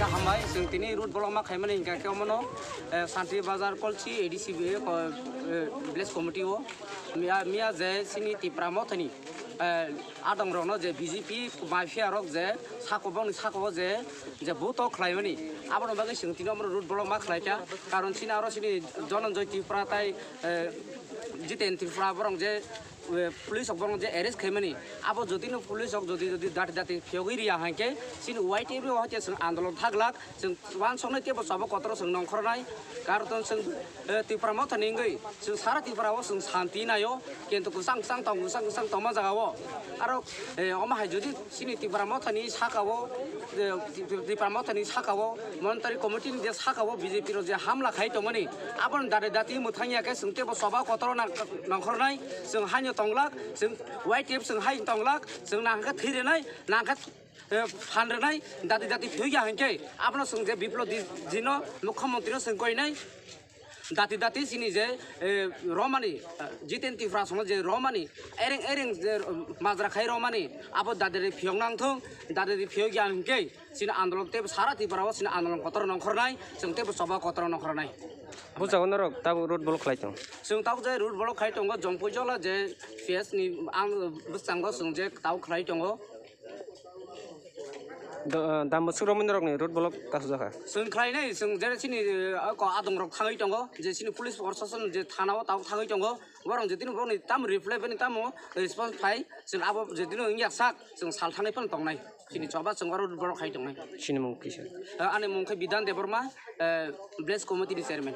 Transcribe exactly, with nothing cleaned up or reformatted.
Hambai, chwng tini road block ma khaimani hingka khe omono, eh, Santi Bazar Kolchi A D C B, eh, ko-, eh, village committee o miya, miya je chini Tipra Mothani, eh, adongrokno je B J P mafia rok je sako bongni sako o je, je buto khlaimani, aboni bagwi chwng tini omono road block ma khlaikha, karon chini aro chini Dhananjay Tripura tai, eh, Jiten Tripura borok je, eh, police rok borok je arrest khaimani, abo jotino police rok jodi jodi dati dati phiyogwi riya hwnkhe chini Y T F o hwnkhe chwng andolon thaglak, chwng uansuknai teibo choba kotor chwng nongkhornai, karon chwng, eh, Tipra Mothani wngwi chwng sara Tripura o chwng santi naio, kintu kwchang kwchang tong kwchang kwchang tongma jaga o aro, eh, omo hai jodi chini Tipra Mothani saka o, eh, Tipra Mothani saka o, Monitari Committee ni je saka o B J P rok je hamla khai tongmani, aboni dati dati mwthang ya khe chwng teibo choba kotor nang-, nongkhornai, chwng haino tonglak, chwng Y T F chwng hai tonglak, chwng nang khe thwi rwnai, nang khe, eh, phan rwnai, dati dati thwi ya hinkhe, abono chwng je Biplop Deb jino Mukhyamantri no chwng koinai. Dati dati chini je, eh, romani, eh, Jiten Tripura sono je romani, ereng ereng je, eh, majra khai romani, abo dati dati phiyok nang thung, dati dati phiyok ya hinkhe, chini andolon teibo sara Tripura o chini andolon kotor nongkhornai, chwng teibo choba kotor nongkhornai. Bujago norok tabuk road block khlai tong. Chwng tabuk je road block khai tongo, Jompuijola je P S ni ang bwskango chwng je tabuk khlai tongo. Do-, ah, Dambusuk Romani rokni road block kasujak kha. Chwng khlainai, chwng jera chini, eh, ko adongrok thangwi tongo, je chini police proshashan je thana o tabuk thangwi tongo, borok je tini borokni tamo reply bini tamo response phai, chwng abo je tini wngya sak, chwng sal thangwi phano tongnai. Chini choba chwng oro borok khai tongnai. Chini mung kisa? Eh, ani mung khe Bidhan Debbarma, eh, village committee ni chairman.